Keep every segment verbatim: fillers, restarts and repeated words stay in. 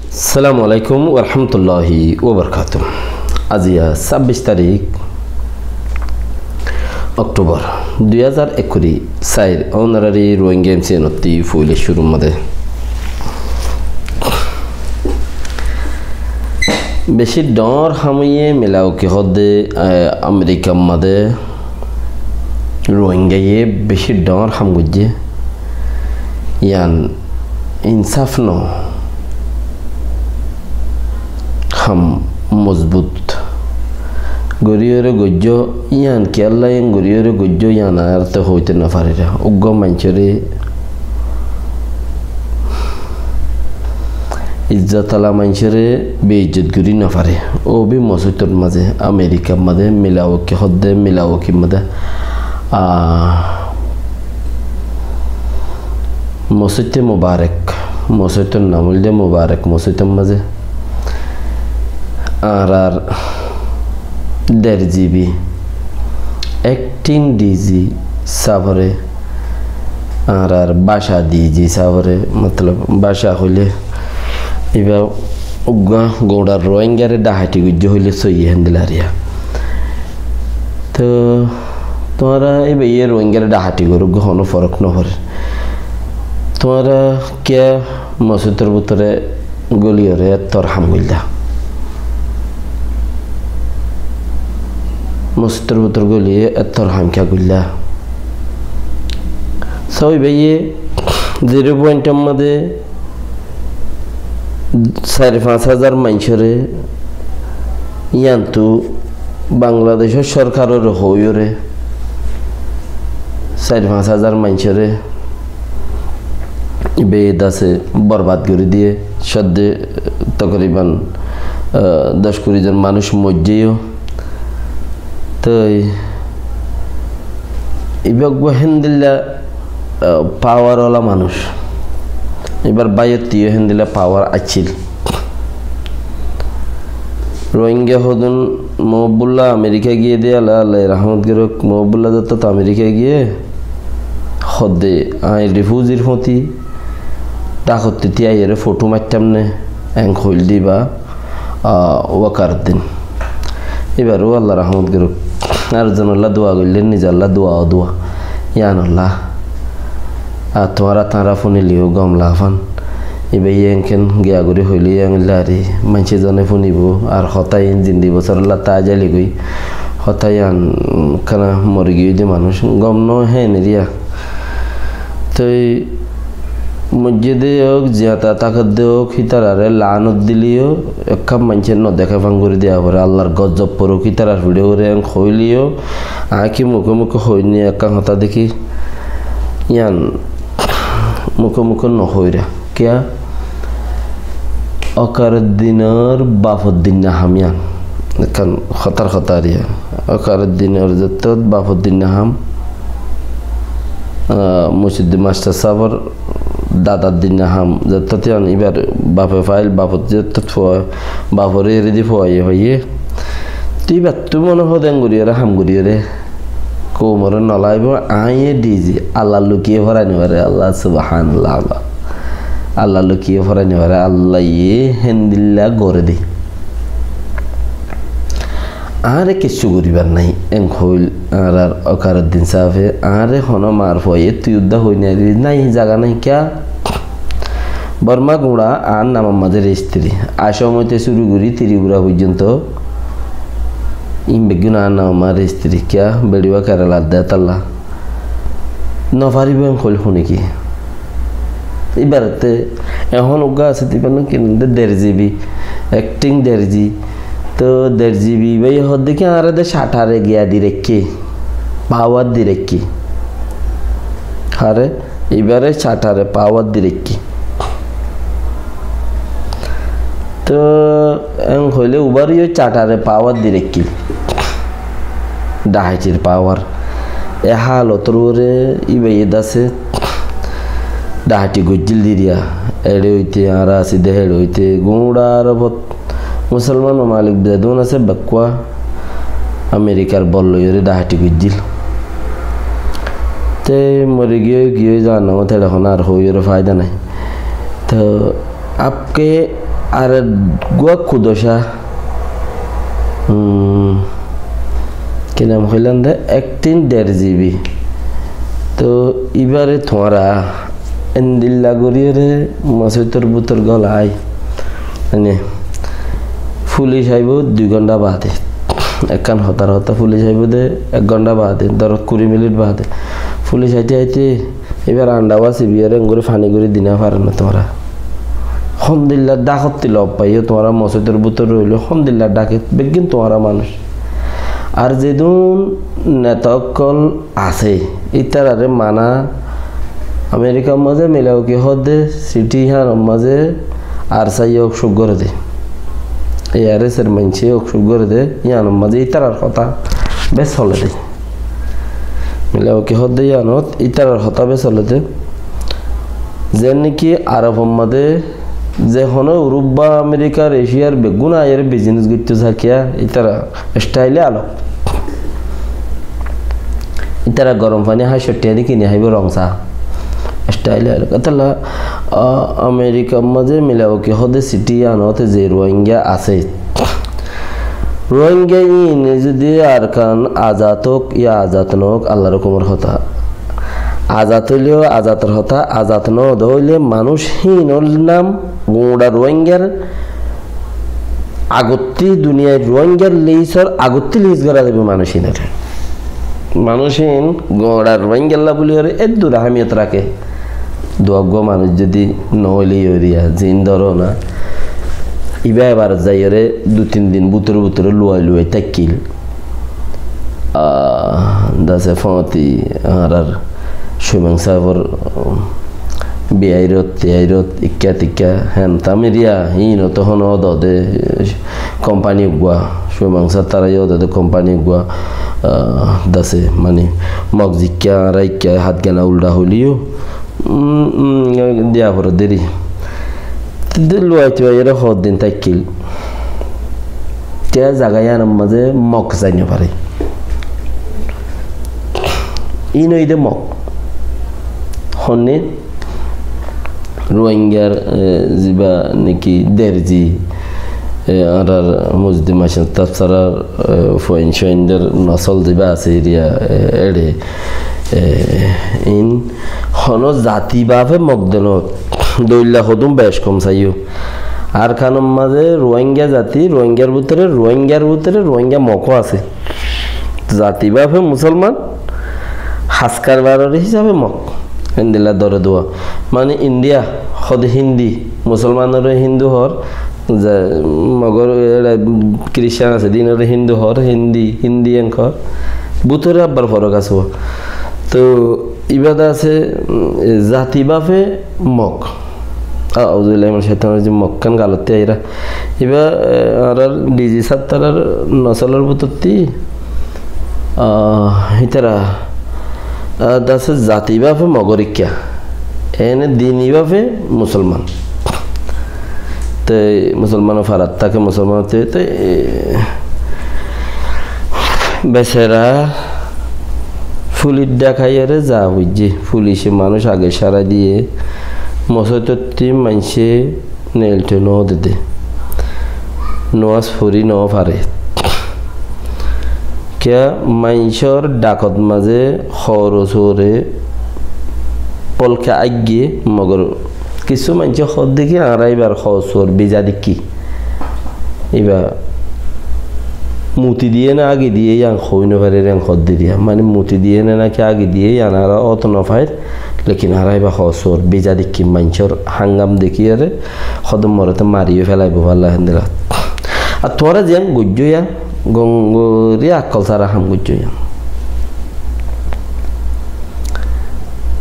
Assalamu alaikum warahmatulláhi wabarakátuhu. Aziya sábbic tarík Októbar dui házar ekkuri sair, ónorari Rohingya M C N ottí foila cúrur mazé. Bicí dhoóñr ham óiye Milwaukee hoódde, eh, Amerikar mazé Rohingyaye bicí dhoóñr ham goijjé. Yián insáf noó, ham mozbut goríyoré goijjó, yián kiyólla yián goríyoré goijjó, yián añárattú hoóito nofarír. Uggúa maincóre izzot ola maincóre beizzot gorí nofaré. Óu bí mosóitor mazé, Amerikar mazé, Milwaukee hoódde, Milwaukeer mazé. Ah, Mosóit Mubarek, mosóitor nam óilde Mubarek, mosóitor mazé añárar der G B, acting D G sábore, añárar báca D G sábore, motolob báca hoilé ibá uggúa guñçar Rohingyare dhaháiti goijjé hoilé sóiyi héndilla ar yián. Toh, tuáñra ibáye Rohingyare dhaháiti goró, uggúa honó forók noforér. Tuáñra kiyá mosóitor bútore góliyoré ettór ham goillá? Mosóitor bútore góliyoré ettór ham kiyá goillá? Sói báiye, zero point or mazé sair fañs házar maincóre, yiántu Bangladecór sorkaroré hoóiyoré sair fañs házar maincóre ibáye dase borbad gorí diyé, sódde tokriban, ah, doc kuri zon manúic moijjé yó. Toi ibá uggúa héndilla, ah, pawar ola manúic. Ibár báiyottú yó héndilla pawar accíl. Rohingya hodún Mohibullah Amerika giyé dé, Allah, Allah rahmot gorók, Mohibullah zottót Amerika giyé, hoódde aññí rifúzir fóti, dhákottú tíaiyeré fothú maittam né, eng hoil dé ibá, ah, Wakaruddin. Ibáre ó Allah rahmot gorók. Ar zonolla dua goillé, nizolla dua ó dua. Yíanolla. Ar tuáñra tañra fúnile yó gom lafán. Ibáye enkén giya gorí hoilé yó engilla ar maincé zone fúnibo. Ar hotá iín zindi bosórolla táa zaili goi. Hotá yían, mm, ekkán mori giyé dé manúic. Gom no hé neriya. Toi moijjé dé ók, ziyata táke dé ók, hítararé laánot dilé yó, ekkán maincé no deké fán gorí diya foré, Allar gozob forouk hítarar fíçe goré en hoilé yó, aññí ki muké muké hoóinni ekkán hotá dekí, yían muké muké no hoóira. Kiyá? Wakaruddinor bafor dinna ham yían. Ekkán hotár hotá ar yían. Wakaruddinor zettót bafor dinna ham, ah, Muizuddin mastor sábor dadar dinna ham, zettót yían íbar bafe fail, bafor zettót fua, baforé eri di fuaye faiyé. Toi íbattú mone hoó de en goríyoré ham goríyoré koumoré no laibó, aññí e dizi, Alla lukiyé forai no fare, Alla subhanallah, Alla. Alla lukiyé forai no fare, Allaye héndilla goré de. Añáre kessú goríbar nái, en hoil añárar Wakaruddin sáfe, añáre honó mar fuaye tui udda hoi nai, nai, zaga nai, kiyá? Borma guñça añár namor mazé rejistri. Asom óite cúru gorí Tripura foijjonto, in beggún añár namor mazé rejistri. Kiyá? Beçiba Kerelar de, étalla. No faribó en hoil hone ki? Íbarotte ehón uggúa asé de, íbar nam ki nande, der jibi, ekting der ji. Toi der jibi íbaye hoó de ki añáre de caṭare giya di raikké, pawar di raikké. Hare, íbare caṭare pawar di raikké. Toi en hoilé ubareyó caṭare pawar di raikké. Dhaháitir pawar. E hálotor uore íbaye dase dhaháiti goijjíl diriya. Eçe óite añára así de, eçe óite guñça Arobot Musolman mamalik zedún asé bekkúa Amerikar bol loiyóre dhaháiti goijjíl. Te mori giyói, giyói zahannamot, eçe honó ar hoiyóre faida nái. Toi apke Ar eggúa kudocá, um, ki nam hoilam de, ektin der jibi. Tóu íbaré tuáñra endilla goríyoré mosóitor bútor golai, mane, fulic aibóu dui gónda baade. Ekkán hotár hotá, fulic aibóu de ek gónda baade, dóro kuri minit baade. Fulic aite aite íbar andháwa sibiyoré enggóri faní gorí di no fare né tuáñra. Hondilla dhákotti lob faiyó tuáñra mosóitor bútor roilé, hondilla dháke beggín tuáñra manúic. Ar zedún neta ókkol asé, ítararé mana, Amerikar mazé Milwaukee hoó de siti yíanor mazé ar saiyé ók cúk goré de, A R S or maincé ók cúk goré de, yíanor mazé ítarar hotá bes solé de. Milwaukee hoó de yíanot ítarar hotá bes solé de. Zen niki Arob or mazé ze honó Uróp ba Amerika, Eciar beggún aiyóre bizines goittó sakiya, ítara style e alok. Ítara gorom faní háñcco tiañ di kini háibou rong sá. Style e alok. Etolla, a, Amerikar mazé Milwaukee hoó de siti yíanot ze Ruáingga asé, Ruáingga íine zodi Arkan azad ók ya azad no ók, Allar hókumor hotá. Azad óileyo azator hotá, azad no de óile manúic híinor nam guñça Ruáinggar agottí, duniyair Ruáinggar lisor agottí lis gorá zaibou manúic híinoré. Manúic híin guñça Ruáinggalla bóliyoré eddur ahámiyot raké. Duwa uggúa manúic zodi no óile yó eriya, ziín dóro na, íba ebar zaiyoré dui tin din bútore bútore luwai luwai táikkil. Ah, dase foñti añárar Cumeng sáfor biyairot, tiyairot, ikká tikká, héntam eriya, híinot honó ódode kompani uggúa, Cumeng sá tará yó ódode kompani uggúa, ah, dase, mani, mok zikká, añára ikká hátgana uldha hoilé yó, Um, um, diya fore deri. Te luwai tuwai ere hoddin táikkil. Te zaga yíanor mazé mok zai no fare. Íin óilde mok. Honné Ruáinggar, eh, ziba niki derzi, eh, añárar mosjid masjid tabsarar, eh, fuain suaindor nosol ziba asé eriya, eh, ere, eh, íin Honó zati bafe mok de no, doilla hodún bec kom saiyó. Arkanor mazé Ruáingga zati, Ruáinggar bútore, Ruáinggar bútore, Ruáingga mokó asé. Zati bafe musolman, haskar baror hísabe mok. Endilla dóre duwa. Mani India, hode Hindi, musolmanoré Hindu hoór, Za-, mogor eçe Christian asé, dinore Hindu hoór, Hindi, Hindi en hoór. Bútore abbar forok asé. Tóu ibá de asé, mm, zati bafe mok. Auzubillahi minash shaitanir rajim, mok kán galotti aiyér. Ibá, e, añárar D G sáttarar nosolor bútotti, ah, ítara, ah, de asé zati bafe mogor ikká. Ene dini bafe musolman. Te musolmanor farat táke, musolman te, te, e, becera fulic dhakaiyóre za foijjé, fulice manúic age sára diyé, mosóitottí maincé neilto no dede, nomás fori no fare. Kiyá maincór dhakot mazé hóros óre polke aigge, mogor kissú maincé hoódde ki añára íbar hóros ór biza dekí. Íba muti diyé né agi diyé yían hoói no farir, yían hoódde diya. Mani muti diyé né náki agi diyé yían añára óto no fair. Lekin añára íba hóros ór biza dekí, maincór hángam dekíyore hóde morete mariyó felaibó falla héndilla. Ar tuáñra ziyán goijjó yían, gom gorí akkol sára ham goijjó yían.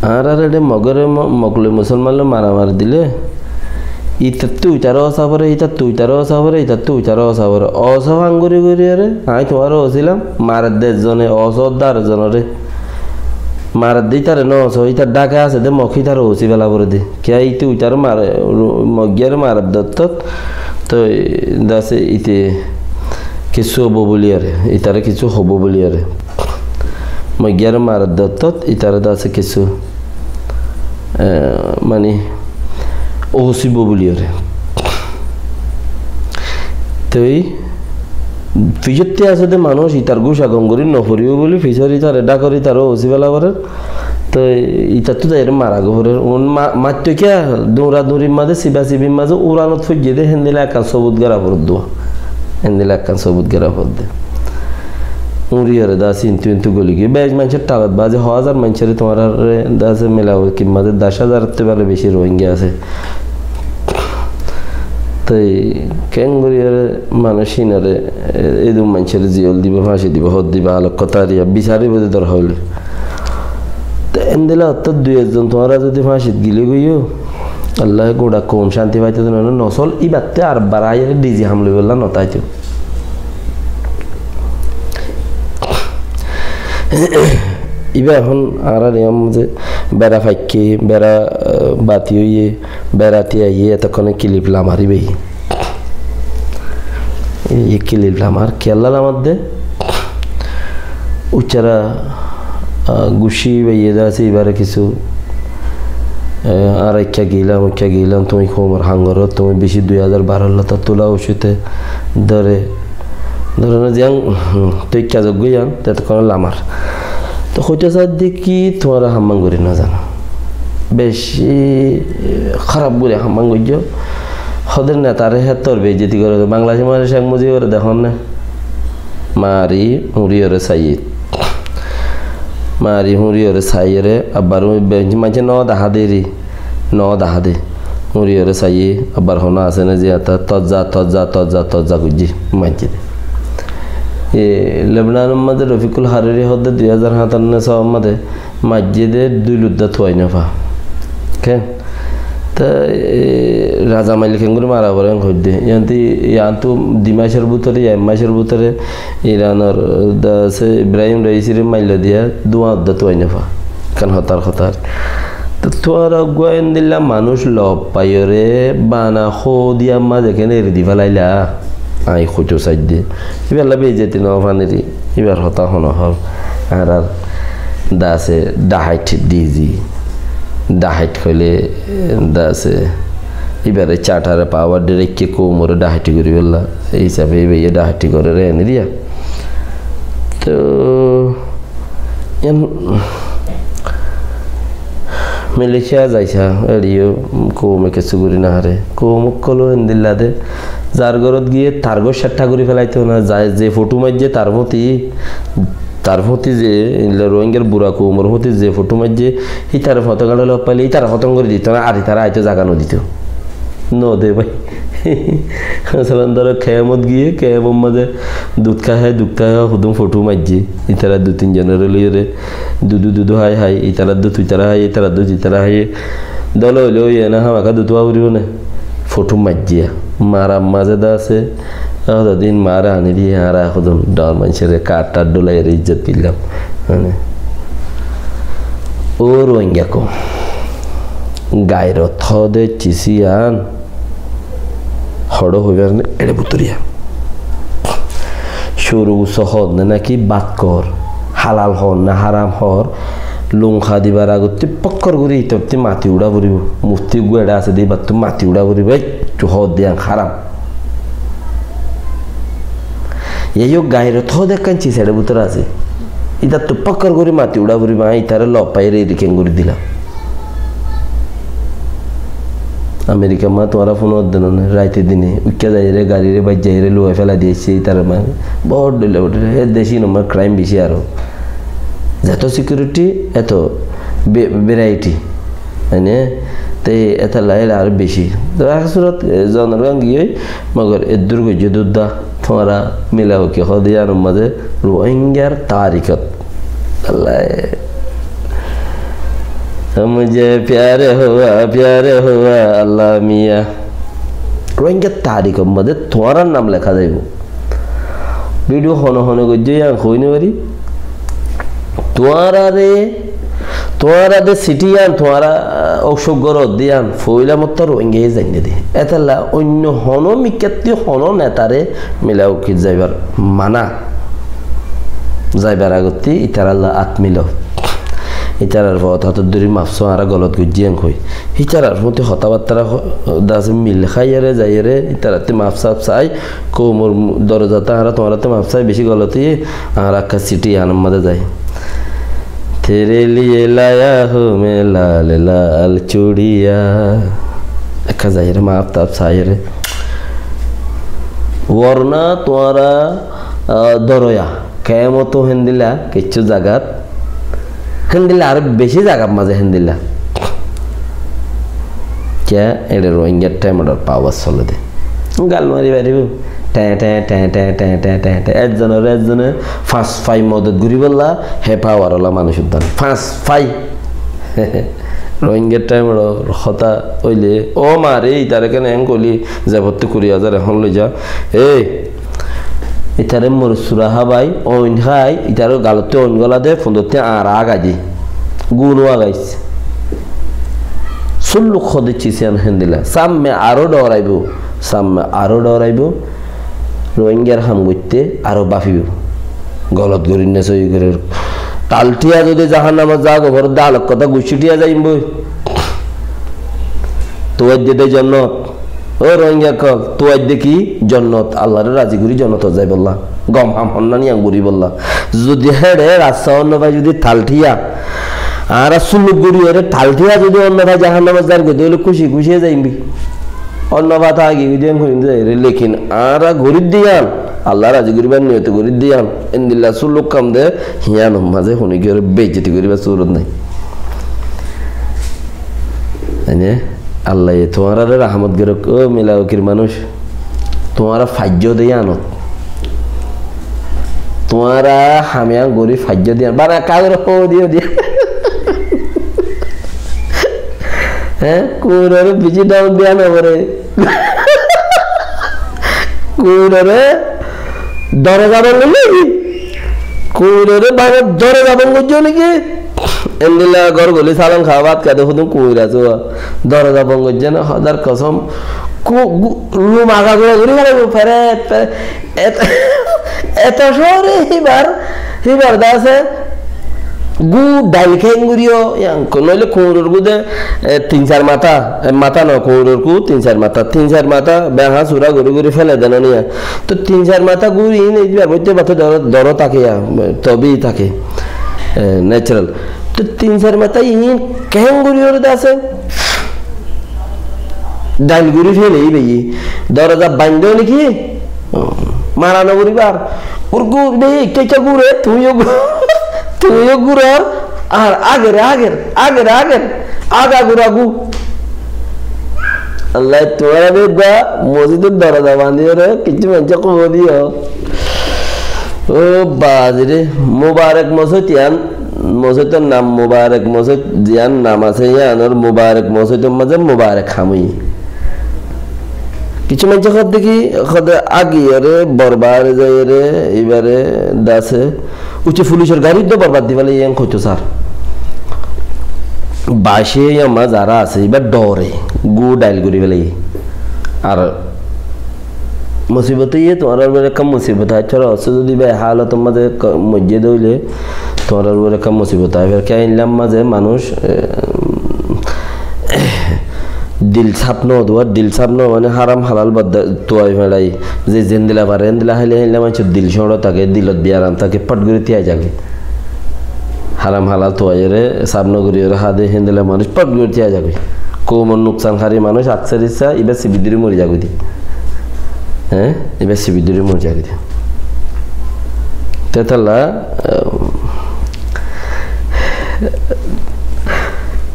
Añárar eçe mogore mo-, mok loi musolman loi maramari dile, itattú uitaré ósa fore, itattú uitaré ósa fore, itattú uitaré ósa fore. Ósa fán gorí gorí ere, añí tuáñre ósilam, maredde ezzone, ósa ódde arezzonore. Maredde ítare no óso, ítar dháke asé de mok ítare ósi fela fore de. Kiyá íte uitaré mare, ru-, moggiyare maredde ottót, toi dase íte kissú óibo buli ere, ítare kissú óibo buli ere. Moggiyare maredde ottót, ítare dase kissú, eh, mani, ósibo buli ere. Toi fisottí asé de manúic itar gúca gom gorí no foribó buli fisor itare dhákor itare ósi fela forer. Toi itattú zaiyóre mara goi forer. Un ma-, maitto kiya, duñra duñrir mazé, siba sibir mazé, uranot foijjé de, héndilla ekkán sobut gera foredde. Héndilla ekkán sobut gera foredde. Uñriyóre dase intu intu goli giyói. Bec maincór thalot bazi, ho házar maincóre tuáñrare dase milawakir mazé doc házar ttu bála beci Rohingya asé. Toi kengoriyóre manúic hínore, e, edún maincóre ziyól dibo, fáñci dibo, hoódde dibo, alok hotá ar iba bisaribo de dorhar óile. Te endilla ottót dui ekzon tuáñra zodi fáñcit gilé goiyó, Allaye gura koum cánti faitó de no, nosól ibattú ar baraiyoré dizi ham loibolla no táito. Iba ehón añárar iyán mazé bera faikké, bera, eh, bati óiye, bera tiyaiye, etokkone kilif lamar iba. Iye kilif lamar, kiyólla lamar de? Uccara, ah, guccí iba iye de asé, ibare kissú, eh, añára ikká gilam, ikká gilam, tuñí koumor ham goró, tuñí beci dui házar baró lóta tula ucíte dóre, dóre na ziyán, hmm, toi ikká zoggo iyán, te etokkone lamar. To hoito saidde ki tuáñra hamman gorí no zano. Beci, eh, háraf gorí hamman goijjó. Hóde netare héttor beizzoti goré. Bangladecor manúic Cek Mujibore dekón né? Mari húñriyóre saiyé. Mari húñriyóre saiyóre, abbar ú-, be-, maincé no dahá de ri, no dahá de. Húñriyóre saiyé, abbar honó asé né ziyán, ta tozza, tozza, tozza, tozza goijjé, maincé de. E, Lebnanor mazé Rofikul Hariri hoódde dui házar háñtar né sór mazé, maijjé de dui ludda tuwai no fa. Ken? Te, e, raza maile kengori mara foré en hoidde. Iyanti, iyantu di macor bútore, ya ek macor bútore Iranor dase Ibrahim Raisire mailla diya dua udda tuwai no fa. Kan hotar hotar. Te tuáñra uggúa endilla manúic lob faiyóre bana hoó diya mazé kene eri di felaila. Añí hoito saidde. Ibálla beizzoti no faneri. Ibar hotá hono hol. Añárar dase dahait dizi. Dahait hoile, eh, dase ibare charter e power di raikké koumore dahait goríbolla. Ei hísabe iba iye dahait gorer ene diya. To, en, Malaysia zaisa, eriyo koume kessú gorí no fare. Koum ókkol endilla de, zar górot giyé tar gór ceththa gorí felaito na, za-, ze fothú maijjé tar fóti, tar fóti ze, endilla Rohingyar bura koumor fóti ze fothú maijjé, hítare foto gaçe loi faile, hítare hótom gorí dito na, ar hítare aito zaga no dito. No de bái. Masalan, dóro, kemot giyé, kemor mazé dud hái hái, dud hái hái, hodún fothú maijjé. Ítara dui tin zonore loiyóre, dudu dudu hái hái, ítara dud ítara hái, ítara dud ítara hái. Dóle óile óiye na, hámaka dud háwa foribó né. Fothú maijjé. Marar mazé de asé, hodún mara ani diyé, añára hodún dóñr maincóre kath tath dulaiyóre izzot dillam. Mane, ó Rohingya koum, gairot hoó de cis iyan, hoçé hoibar né, eçe bútore. Curu gusso hoór né náki bát hoór, halal hoór né háram hoór, lungka dibar agottí fokkor gorí ítattí mati uçá foribó. Mufti uggúa eçé asé de, íbattú mati uçá foribó, ei, tui hoódde yián háram. Yían yó gairot hoó de ekkán cis eçé bútore asé. Ítattú fokkor gorí mati uçá foribó, añí ítare lob faiyóre eri kengori dilam. Amerikar mazé tuáñra fúnodde no né, raite dine uikká zaiyóre, garire baijjaiyóre luwai félai diyé, ítara mazé bóut dhoilla uçé. Hé dec inor mazé crime beci aró. Zeto security, eto ve-, variety. Mane, te étalla eçe aró beci. To ek surot, e, zonor gan giyói, mogor eddur goijjé dudda, tuáñra Milwaukee hoó de yiánor mazé Rohingyar tarikot. Allah, mujhe pyar hua, pyar hua, Allah miyan. Rohingyar tarikor mazé tuáñrar nam leká zaibo. Video hone hone goijjé yián hoi no fari. Tuáñrare, tuáñra de city yián, tuáñra, ah, óusuk goródde yián, foila mottor Rohingya ye zainde de. Étalla oinno hono mikkátti hono netare Milwaukee zaibar mana. Zaibar agotti ítaralla at milo. Ítarar fot hátot dóri maf só, añára golot goijjí en hoi. Ítarar fúti hotábattára ho-, dase mil háiyore zaiyore, ítarattú maf saf sai, koumor mu-, dorozat añára tuáñrattú maf sai, beci golot óiye, añára ekká sithi iánor mazé zai. تیرے لیے لایا ہوں میں لال لال چوڑیاں. Ekká zaiyore maf taf saiyore. Worna tuáñra, ah, doroya. Kemot héndilla kessú zagat, héndilla aró beci zagat mazé héndilla. Kiyá? Eçe Rohingya thaim or power solede. Gal mari faribó. Te, te, te. Ekzonore ekzone fañs fai modot goribolla, hé power ola manúc uddán. Fañs fai. Rohingya thaim or hotá óile, ó mare, ítare kene en goili, ze fottí kuri házar ehón loi za. Ei, ítare mor sura hábai, oin hái, ítare galottú oin gola de, fundottú añára agai di. Gún ó agais. Sulluk hode cis ián héndilla. Samme aró dhoraibo, samme aró dhoraibo. Rohingyar ham goitté aró bafibo. Golot gorir né sóiyi gorir. Tal thiya zodi jahannamot zago, fore dalok hotá guccí thiya zaimbo. Tuaidde de jonnot. Ó Rohingya ókkol, tuaidde ki? Jonnot. Allare razi gori jonnotot zaibolla. Gom ham honnán iyan goribolla. Zodi héçe rasta onno fai zodi tal thiya, añára suluk gori ore tal thiya zodi onno fai jahannamot zargoi de óile kúci kúci zaimbi. Onno fata agi gori diyan hoin zaire. Lekin añára gorir diyan, Allah razi goribar niyote gorir diyan. Endilla suluk kam de, hiyanor mazé hone giyore beizzoti goribar surot nai. Ene, Allaye tuáñrare rahmot gorok, ó Milawakir manúc. Tuáñra faijjó de iyanot. Tuáñra hamiyan gori faijjó de iyan. Bana kagor hó diyo diya. Hé, kuñirore beci dom diya no fore. Kuñirore doroza bon goijjó niki? Kuñirore bana doroza bon goijjó niki? Endilla gór goli salon há, bát há de hudun kuñir asé. Doroza bon goijjé na, Hódar kosom. Ku-, gu-, lum aga gura guri félaibo, feret, feret. Et-, eto cóore híbar, híbar de asé. Gú dhail kenguriyo, yan, ko-, noile kuñiror gú de, e, tin sair matá, e, matá no, kuñiror gú tin sair matá, tin sair matá, beha sura guri guri félai de no niya. To tin sair matá gú in, e, ibar moiddhe bate doro, doro táke ya, tobi táke, e, natural. To tin sair matá in kenguriyor de asé. Dhail guri félai bái. Doroza baindó niki? Mara no guribar. Ur gú de, kecca gure, tumiyo gú-, tumiyo guror, ar ager, ager, ager, ager, aga gura gú. Allah, tuáñra de gua, mosjidor doroza bandiyore, kissú maincé kobor diyo. Ó bazire, Mubarek mosjid iyan, mosjidor nam Mubarek mosjid, ziyan nam asé iyanor Mubarek mosjidor mazé Mubarek ham óiye. Kissú maincé hoódde ki, hoódde agiyore, borbare zaiyore, ibare dase, ucce fulicor garit dó borbad di félaiye, en hoito sar. Bace yamma zara asé, iba dore, gú dhail guri félaiye. Ar musibot iye, tuáñrar uore ekkán musibot aicce, ar asé zodi be halotor mazé k-, moijjé de óile, tuáñrar uore ekkán musibot aibar. Kiyá, endilla mazé manúc, e, dil saf no duwar, dil saf no, mane haram halal badda tuwai felai. Ze zendilla fare, endilla háile, héndilla maincor dil cóñço táke, dilot biyaram táke, fot gori tiyai zage. Haram halal tuwaiyore, saf no goriyore há de, héndilla manúc fot gori tiyai zage. Koumor nuksan hári manúc aksar issa, iba sibi dóri mori zage de. Hé? Iba sibi dóri mori zage de. Tetalla,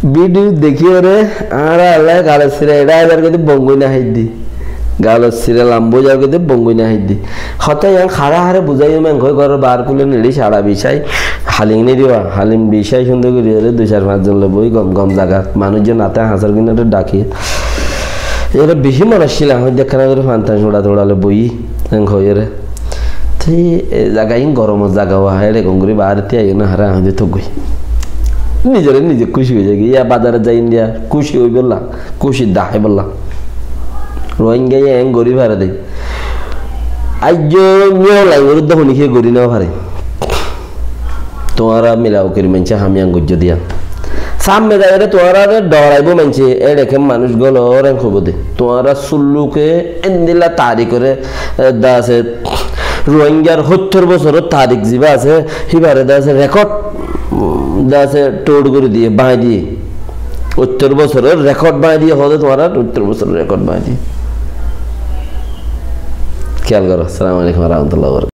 Video dekíyore, añára Allah galot sira, eçe aizar gede bongoi no háidde. Galot sira lamba óizar gede bongoi no háidde. Hotá iyan hare hare buzaiyum, en hoi góror baár kule neli sara bicái, halim ni diba, halim bicái cúndor gorí ore dui sair fañs zon loi boi gom gom zagat, manúic zon ate hañsar kinare dhaki. Ere beci mon accíl, añí dekkána gorí fantan cúñça tuñça loi boi, en hoiyore. Te e zaga in goromor zaga, wa, ere gom gori baáre tiyai no hare añí de togoi. Nizore nize kúci ói zagi, ya bazarot zai India kúci óibolla, kúci dahaibolla. Rohingya ye en gori fare de. Aijjo miyó lain gori de honi ke gori no fare. Tuáñra mila ukiri maincé hamiyan goijjo diyan. Sámme zaiyóre tuáñráre dhoraibóu maincé, éçe ke manúic gólor en hoibóu de. Tuáñra sulluke endilla tarik óre, e, de asé, Ruáingar óttor bosóror tarik zibá asé, híbare de asé rekod, mm, de asé tour gorí diyé, báñgi diyé. Óttor bosóror rekod báñgi diyé, hoóde tuáñrar óttor bosóror rekod báñgi diyé. Kéyal goró. Assalamu alaikum wa rahmatullahi wa barakatuhu.